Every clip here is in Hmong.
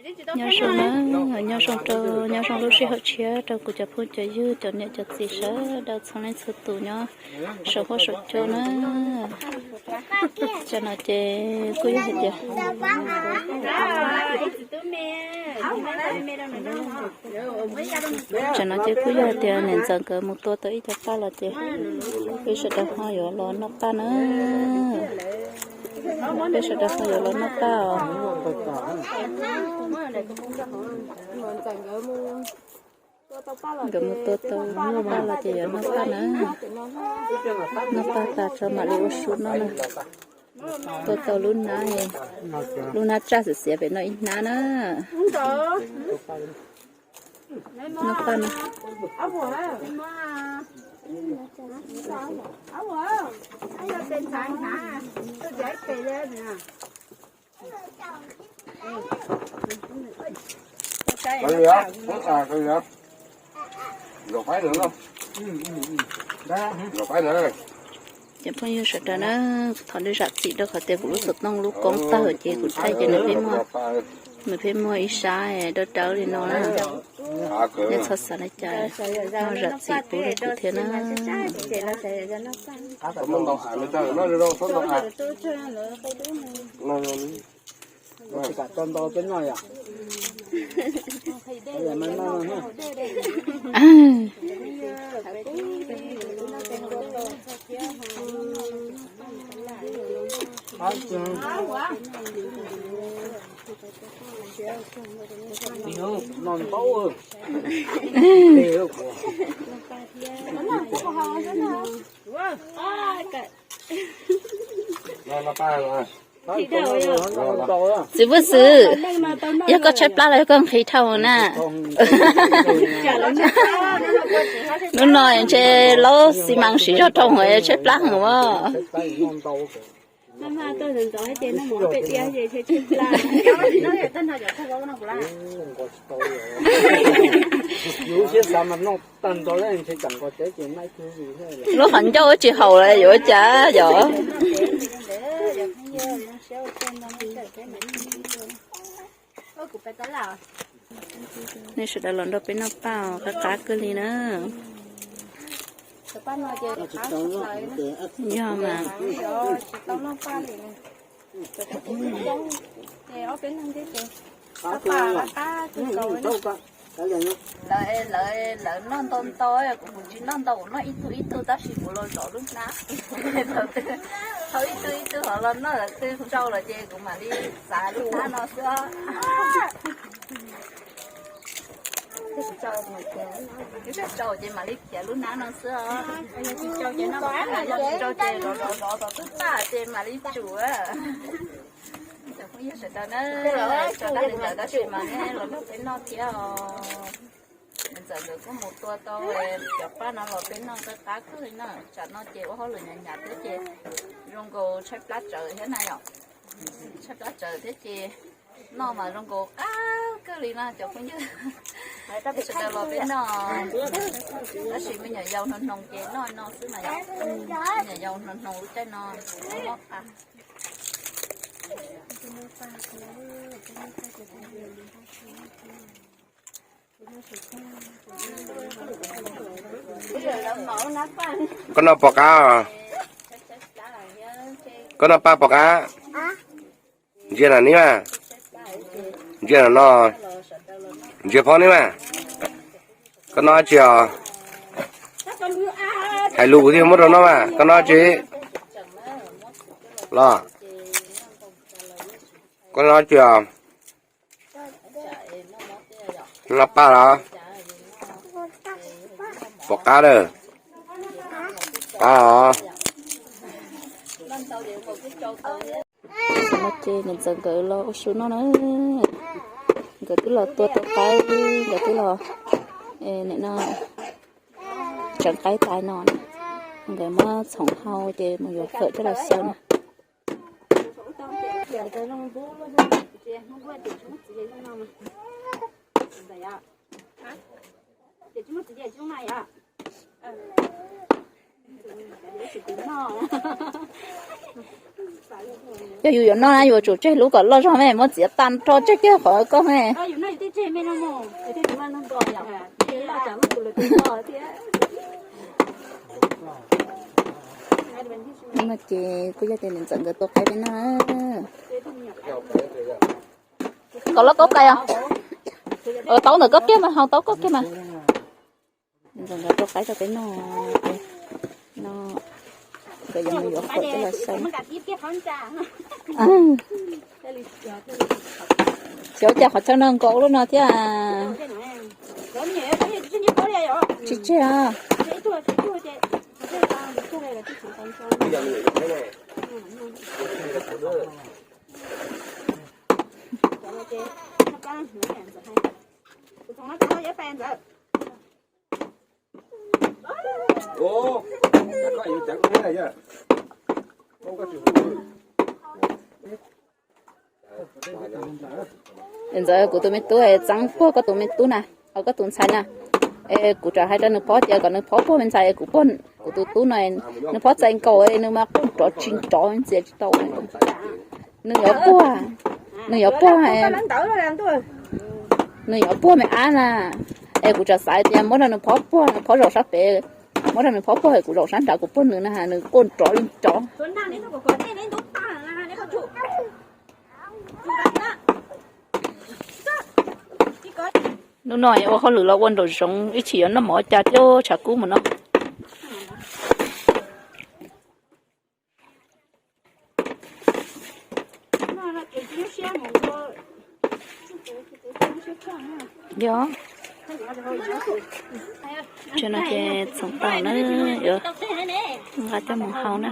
Nyob zoo na, nyob zoo rau, nyob zoo lub sij hawm tshiab rau kuv cov phooj cov ywg, cov niam cov txiv sawv daws txhua leej txhua tus nyob saum huab saum cua na. Tsam no ces kuj yog hais tias, tsam no ces kuj yog hais tias niam ntxawm nkawd mus tua tau ib co paj los ces peb sawv daws ho yuav los noj paj na. Peb sawv daws ho yuav los noj paj os. Nkawd mus tua tau paj los ces yuav noj paj na. Noj paj tas tso mam li ua su noj na. Tua tau lub hnab, lub hnab tsaj xiav xiav pem no ib hnab na. Noj paj na. Cov phooj ywg sawv daws na, thov nej zam txim rau qhov tias kuv lub xov tooj lub koob tawg ces kuv thaij ces nws pheej muaj, nws pheej muaj ib sab dawb dawb li no na. Nej txhob xav li cas, nej zam txim pub rau kuv thiab na. Txiv Pub Xwm, yog koj tshaib plab los yog koj nqhis dhau na? Hnub no ntshe laub xi mas siv zog dhau heev tshaib plab heev as. Lub qhov ncauj tsis haum lawm yuav ua cas yom? Nej sawv daws los nrog peb noj paj os, qab qab kawg li na. Yog mas. Lawv, lawv noj ntau ntau, kuv kuv tsis noj ntau, kuv noj ib tug ib tug tab sis kuv los zov lub hnab. Thaum ib tug ib tug hov los noj lawm twb tsau lawm ces kuv mam li xav lub hnab no xwb. Twb tsau ces mam li khiav lub hnab no xwb os. Yog tsis tsau ces zov zov zov tom twb tag ces mam li tsum. Cov phooj ywg sawv daws na, tso dab li ntawd tab sis mas nej los nrog peb noj thiab os. Niam ntxawm nkawd kuj mus tua tau cov paj no los peb noj qab qab kawg li na. Tsam no ces ua hauj lwm hnyav hnyav thiab ces zoo nkaus tshaib plab tsawv thiab na yom. Tshaib plab tsawv thiab ces noj mas zoo nkaus qab kawg li na cov phooj ywg. Sawv daws los peb noj, tab sis me nyuam yaus hnoos hnoos ces noj no xwb na yom. Me nyuam yaus hnoos hnoos lub caij no mob qab. Koj noj pom qab, koj noj paj pom qab. Ntsia na nib mas, ntsia na no, ntsia phob nib mas. Koj noj dab tsi os? Hais lus kuv thiaj muab rau noj mas, koj noj dab tsi? Los, koj noj dab tsi os? Noj paj los? Pom qab lawm. Qab os. Tam sim no ces niam ntxawm nkawd los ua su noj na. Nkawd twb los tua tau qaib, nkawd twb los, nim no tseev qaib tas no na. Nkawd muab txhoov hau ces mus yuav fawm coj los xyaw na. Yog yus yuav noj na yuav tsum tseg lub kom loj zog me, muab txiav tag nrho tseg kiag qhov koj me. No ces kuj yog tias niam ntxawm nkawd tua qaib peb noj. Kom loj koj qais os. Taub ntawm koj kiag mas, hau taub koj kiag mas. Niam ntxawm nkawd tua qaib rau peb noj. No nkawd yuav mus yuav qhuav coj los xaws. Xyov cas qhov chaw no nkaus lub no thiab. Tsis tseg os. Niam ntxawm, kuv tus me tub txeeb puag koj tus me tub na, koj tus ntxhais na. Es kuv tsam hais rau nws phob tias kom nws phob puag me ntxhais, kuv puag kuv tus tub no, nws phob txais nkaus nws mas quaj nrov tsis nrov ntxias tsis tau. Nws yuav puag, nws yuav puag, nws yuav puag me ab na. Es kuv tsam xav tias muab rau nws phob puag, nws phob zaum sab pem, muab rau nws phob puag es kuv zaum sab nrad kuv puag nws na, nws quaj nrov li nrov. Hnub no ua hauj lwm los ua nraum zoov, ib chim yuav noj mov cas thiab tshav kub mus no. Yog, tsev no ces txoom tau na, yuav nqa coj mus hau na.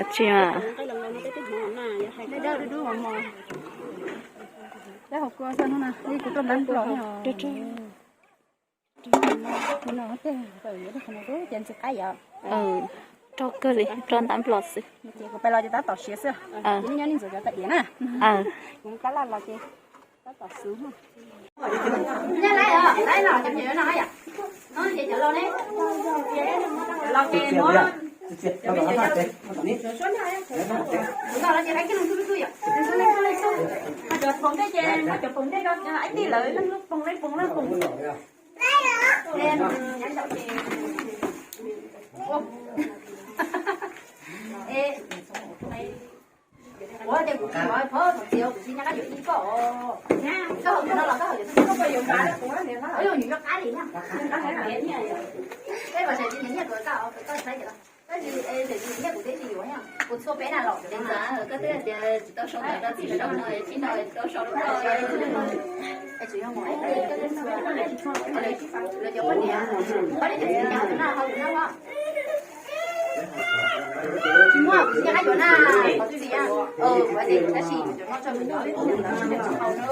Tsis rau kawg li, rau ntab nplos xwb. Ua tias kuv tsis mov phob txiv, kuv tsis nyob qab yuav ib koj. Koj hauv no los koj hauv yuav txog koj yuav npaj, ua yog nws nyob qab li na. Peb mas tsis nyiam nyiam kuv koj, koj saib ces los. Koj tsis, tsis nyiam kuv peb tsis yuav, kuv txhua peb na los. Koj twb tias tsis tau sau ntawv rau txiv rau no, tsis tau sau rau koj. Tsis yog mus, lawv cov poj niam, poj niam cov txiv nyab no ho kuv nyob. Tsis muaj, kuv tsis nyob qab yuav na, qhov txiv, tab sis cov no tso mus cov tsis hau na.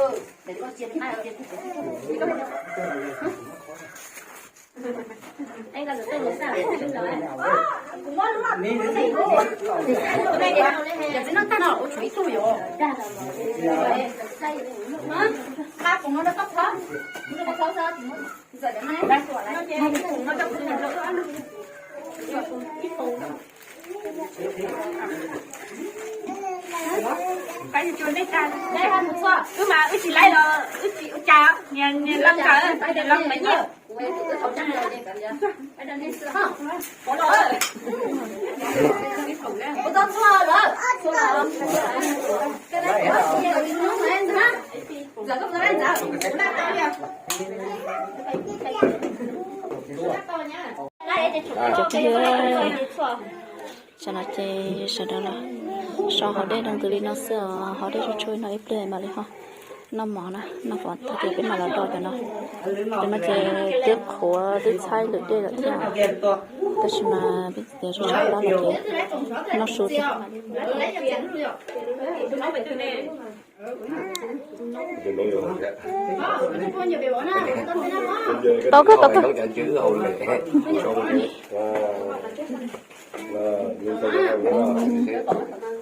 Cov txiv no tag no ua tshuav ib tug yom. Qab pus no rau koj txhob, rau koj txhob. Wb mas wb tsis laib los wb tsis ua cas, niag, niag Looj nkawd, niag Looj mas nyiam. Cov phooj ywg, tsam no ces sawv daws los so haus dej rau ntws li no xwb os, haus dej tsuj tsuj no ib pliag mam li ho noj mov na, noj mov tag ces peb mam los do cov no. Cov no ces twb qhuav twb tshaib lwm dej lawm thiab, tab sis mas peb tseem tshaib plab no ces noj su thiab. Tau kawg, tau kawg.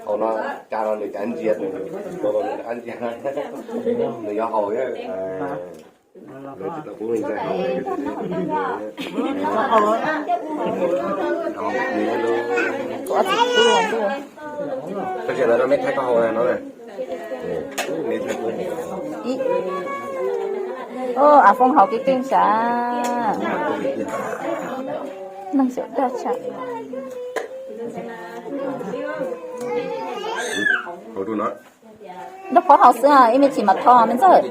Hauv no cas no nws cas ntsia, nws yuav haus. Koj tsis pub no, meb thaij koj haus no. Ib, a Foob haus kev keej sav. Neeg xyaum dag tshaj. Nrog pov haus xwb, ib me chim mam thov me ntxawg.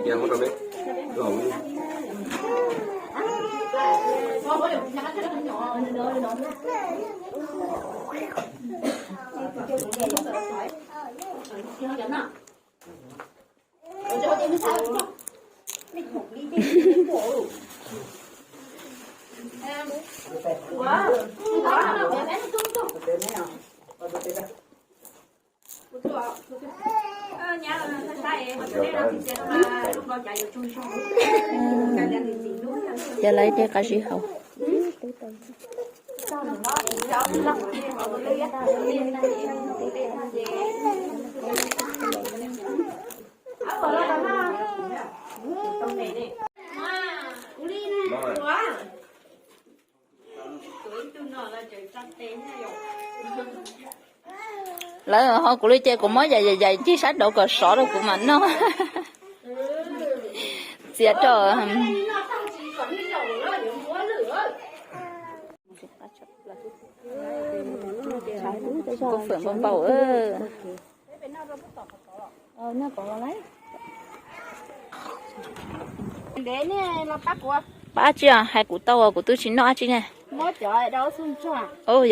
Ces lawv ib teg qab zib haus. Lawv ho kuv li ces kuv muab yais yais yais ncig sab nraud kom sov rau kuv mam noj. Txiav rau. Kuv fawm npau npau. Pab tsi, hais kuv tau, kuv twb tsis noj dab tsi ne.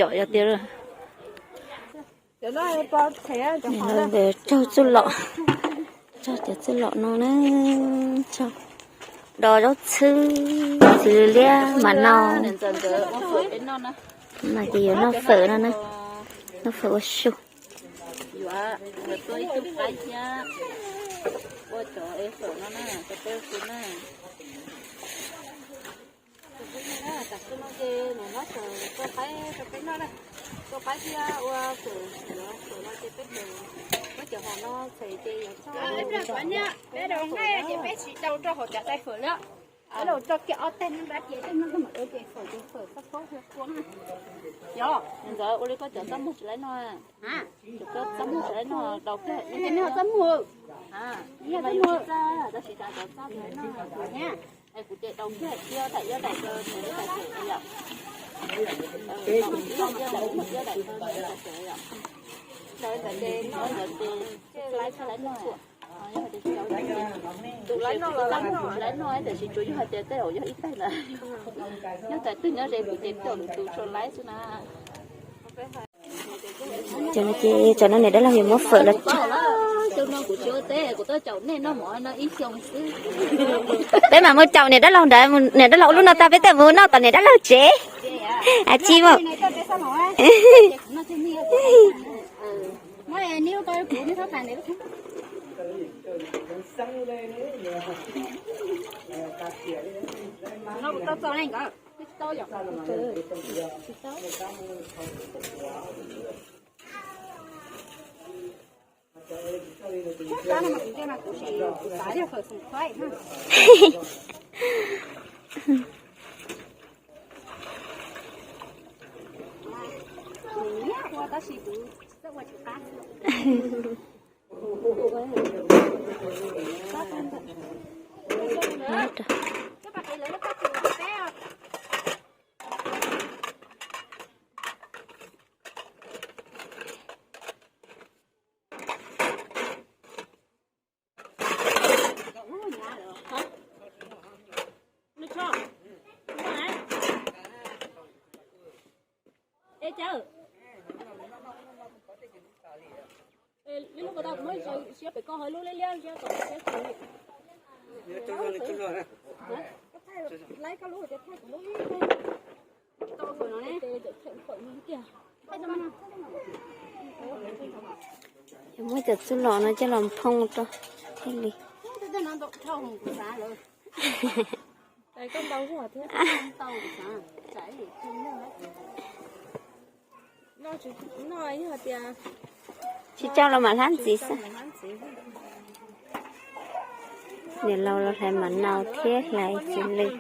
Yog, yog tiag. Raug txuj lom, raug cov txuj lom no na, raug do zaub txhwb, txiv liab mas no. No ces yuav noj fawm no na, noj fawm ua su. Peb rau nqaij ces peb tsis tau rau hauv cov tais fawm na. Peb los rau kiag ob teg nab nrab ces tej no mam ua ces fawm ces fawm txhob paub hu qua na. Yog, ntxawm ua li koj cov txaj muag tsis laib no. Koj txaj muag tsis laib no, daus kiag. Txaj muag, tab sis tas cov txaj tsis laib no. Es kuv ces daus kiag, iab daim iab daim rau, iab daim iab daim, iab daim rau, iab daim rau. Ntawd ces ntawd ces tsis laib, tsis laib no. Tus laib no los laib no, tiam sis tsuas yog hais tias tej zaum yog ib tais ntawd. Nyob tas twg nyob ze kuv ces tej zaum lwm tus tsuas laib xwb na. Ces tam no niam dab laug yuav muab fawm los tso. Xyoo no kuv tsis ua teb, kuv tuaj caum nej noj mov no ib xyoo xwb. Peb mam mus caum niam dab laug ntawd, niam dab laug ua lub no tag peb thiaj mus noj tom niam dab laug tsev. Ab tsi mas. Muab cov txuj lom no coj los phoo rau. thiaj li. Tsis tso los mam hlab ntxiv xwb. Niam laus los hlais mam nau thiab hlais txiv lws.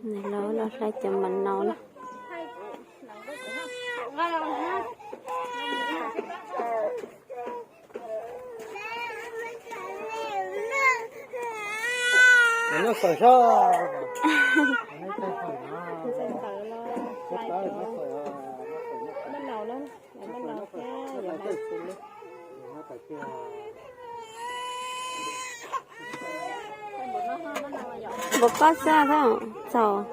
Nws los los hlais cov mam nau na. Npaum koj xwb thaum txaus.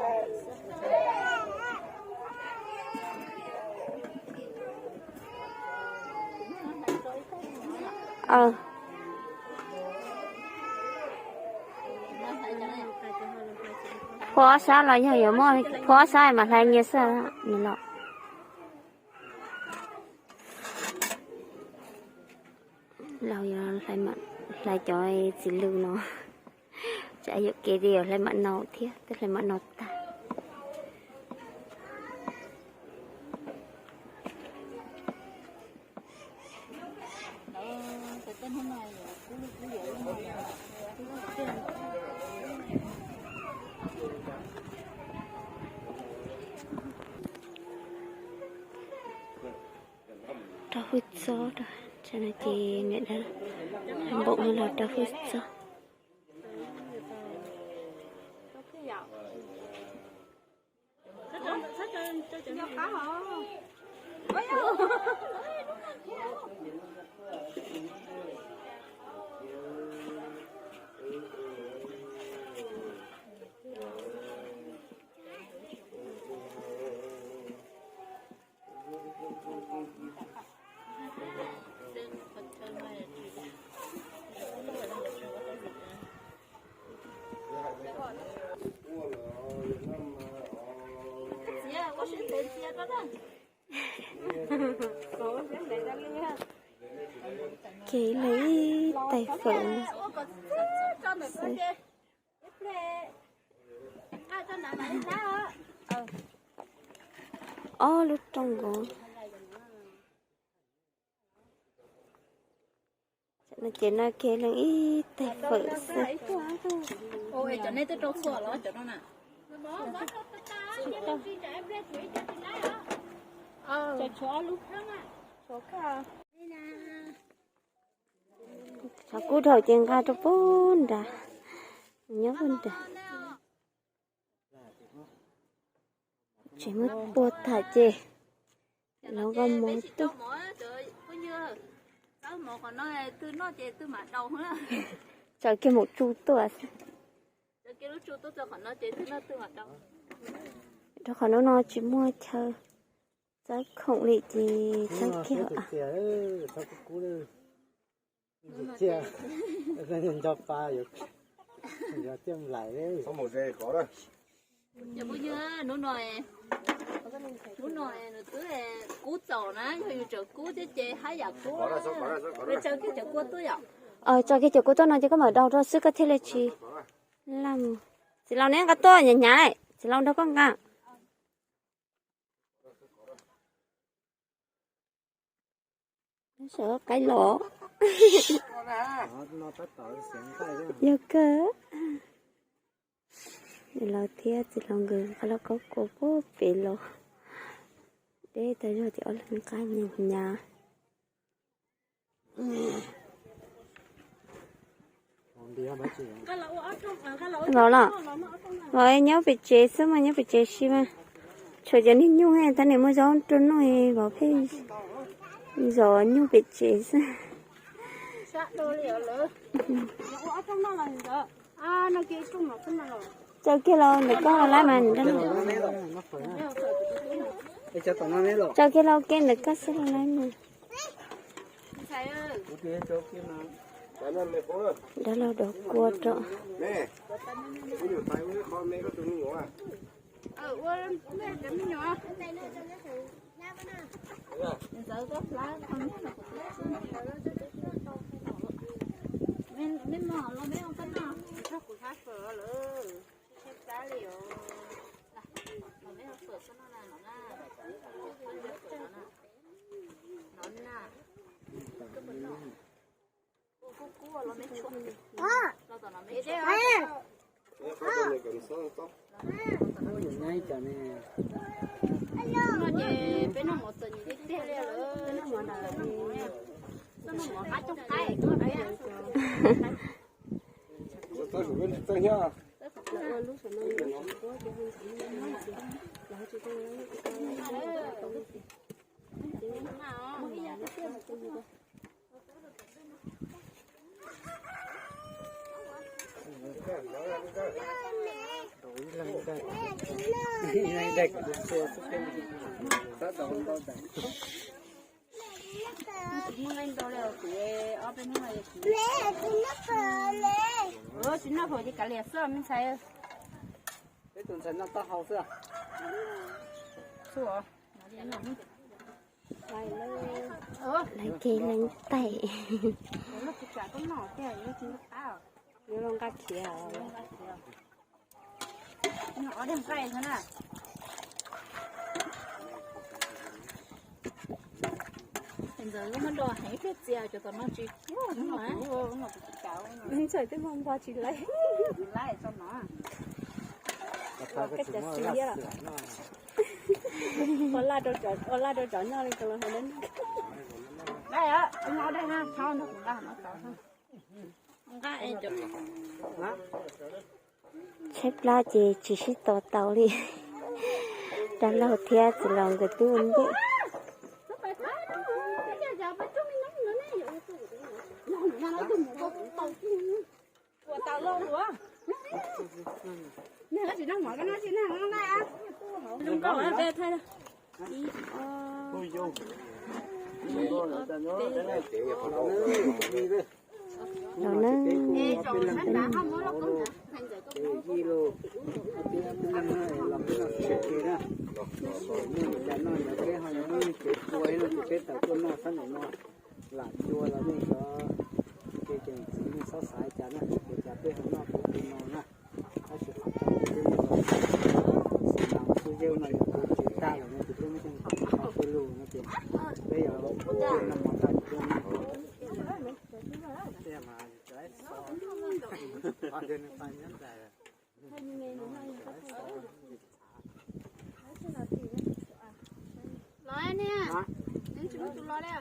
Phua ob sab los yog yuav muaj phua ob sab mas hlais nyias xwb nws los. Laus yog hlais cov txiv lws no. Tsam yuam kev tias yuav hlais mam nau thiab, twb hlais mam nau tag. Rau hwj txob, tsam no ces niam dab npaum no los rau hwj txob. Kev lawm ib tais fawm. Ob lub rooj nkaus. Ces no kev lawm ib tais fawm xwb. Tshav kub dhau ces nqa rau puag nrad, nyob puag nrad. Tseem muab pua tag ces los nqa mov tuaj. Tso kiag mus tsu tuaj xwb. Rau qhov hnub no tsis muaj chaw txawb khoom li ces txawb kiag. Hnub no, hnub no nws twb kub txaus na, yog yus tseem kub thiab ces haj yam kub. Tso kiag cov kua tuaj no ces koj mam daus rau xwb koj thiaj li tsis laj mus. Txiv laus neb nqa tuaj hnyav hnyav, txiv laus nrog koj nqa. Sawv qaib los. Yog kawg. Los thiab txiv laus nkawd nqa lub kaub kua puag pem los. Deb tas zog ces ob leeg nqa hnyav hnyav. Vauv los, vauv nyob pem tsev xwb mas nyob pem tsev si mas. Tshuav cov niag nyuj tab nim muaj zaub rau noj, vauv pheej zov nyuj pem tsev xwb. Tsaws kiag los ntawm koj los lawm mas nrog. Tsaws kiag los ke ntawm koj xwb los lawm mas. Dab laug dov kua rau. Peb noj mov txom nyem tiag tiag li lawm, noj mov qab cooj qaib. Tsis noj hauv ces kav liam xwb me ntxhais. Peb tus ntxhais noj taub hau xwb. Lawv kev leej taim. Yuav los nqa khiav. Ntxawm lub muab do heev thiab txias cov tom no tsis ntxawm tej muag npog tsis laib. Koj cas xis thiab los? Ua laj rau tsov noj li ko los hais dab. Tshaib plab ces tsis sib tos tau li. Dab laug thiab txiv laus nkawd twb ua ntej. Los na. Lam cua los nej cov ua ke ces txiv neej txhob xav cas na, ces cas peb ho noj kuv tus no na. Tab sis qhov tseeb ces peb noj xav xav xwb, yawg no yog tus tsis tag los no ces peb muab coj mus kho peb lug no ces peb yog noj mov tag ces peb noj. Los niam, neb tsis muab tus los li.